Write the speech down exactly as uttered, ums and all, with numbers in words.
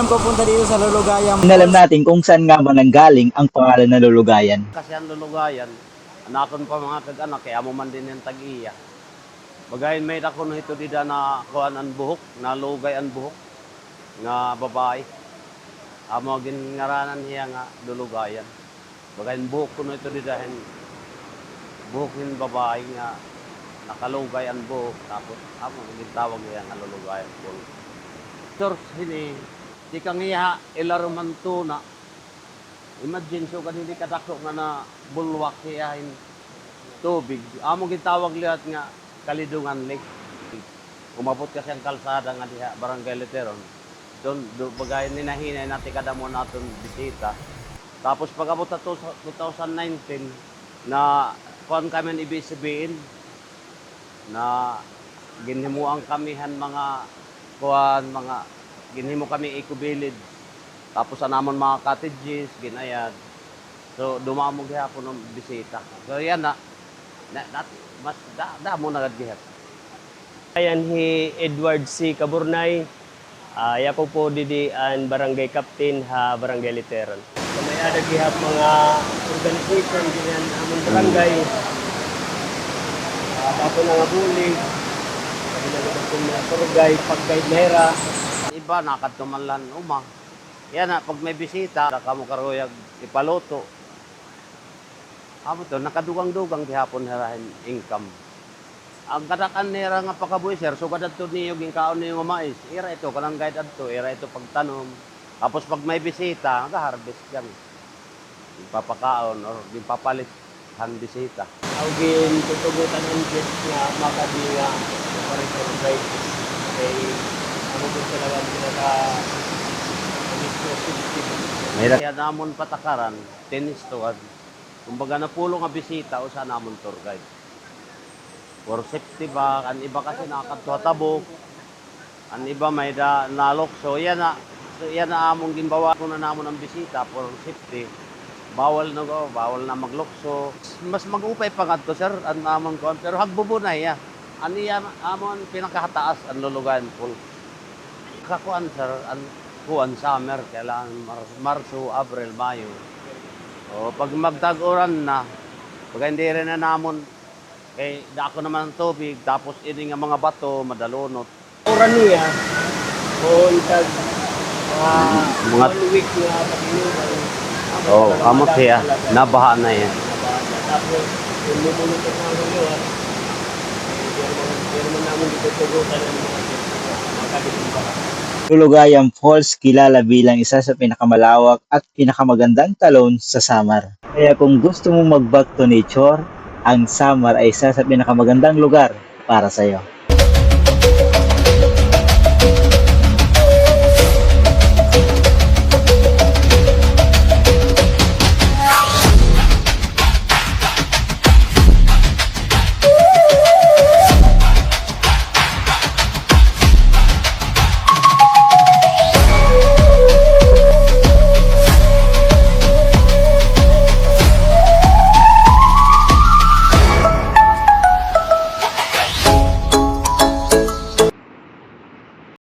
Pupunta dito sa Lulugayan. Inalam natin kung saan nga ba nanggaling ang pangalan na Lulugayan. Kasi an Lulugayan, an akon pa mga kag-anak, kay amo man dinhi an tag-iya. Baga hin may-ada kuno hito dida na kuan an buhok, nalugay an buhok, nga babaye. Amo ginngaranan hiya nga Lulugayan. Baga hin buhok kuno ito dida hin, buhok hin babaye nga nakalugay an buhok, tapos amo gintawag hiya nga Lulugayan Falls. Source hini, tikang hiya ilarom han tuna. Imagine, sugad hini kadako nga nabulwak hiya hin tubig. Amo gintawag liwat nga Kalidungan Lake. Umabot kasi an kalsada nga diha, Barangay Literon. Doon, do, baga hin hinahinay na tikadamo naton bisita. Tapos pag-abot ha two, two thousand nineteen, na kuan kami han A B S C B N, na ginhimoan kami han mga kuan, mga ginhimo kami eco village. Tapos an amon mga cottages, gin-ayad. So, dumamo gihapon an bisita. So, yana, na, na, mas da, damo na gad gihap. Ayan hi Edward C. Caburnay. Ah, ako po didi an barangay captain ha Barangay Literon. So, may-ada gihap mga organization dinhi han amon barangay. Ah, bato na nga bulig. Sabi na gud mga tour guide, pag-guide na hira. Iba, nakadto man la han uma. Yana, pag may bisita, da kamo karuyag ipaluto. Amo to, nakadugang-dugang gihapon hira hin income. An kadak-an nira nga pakabuhi, sir, sugad adto niyo, ginkaon niyo nga mais. Ira ito, kanan guide adto, ira ito pagtanom. Tapos pag may bisita, nag-harvest kami. Ginpapakaon or ginpapalit han bisita. Aw, gintutugotan an guest nga makadi nga operator guide. Kay amo gud talaga an pinaka, ano, positive. Mahirap. Kaya namon patakaran, ten is to one. Kumbaga, napulong nga bisita, usa namon tour guide. For safety ba, an iba kasi nakakadto ha tabok, an iba may-ada nalukso. Yana, so, yana amon ginbawalan na namon an bisita for safety. Bawal na go, bawal na maglukso. Mas mag-upay pa ngadto, sir, an amon kuan. Pero hagbubo na hiya. An iya, amon pinakahataas, an Lulugayan Falls. Kakuan, sir, an kuan, summer, kailangan Mar-, Marso, Abril, Mayo. O, pag magtag-uran na, pag hindi rin na namon, kay dako naman an tubig, tapos ini nga mga bato, madalunot. Uran niya, o, itag, ah, mga one week nga pag-inuran. O, amo siya, nabaha na yan. Nabaha na. Tapos, yung mumulot sa mga lugar, eh, pero man, pero man namon dito tugutan ang mga makabiling baha. Lulugayan Falls kilala bilang isa sa pinakamalawak at pinakamagandang talon sa Samar. Kaya kung gusto mong mag-back to nature, ang Samar ay isa sa pinakamagandang lugar para sa'yo.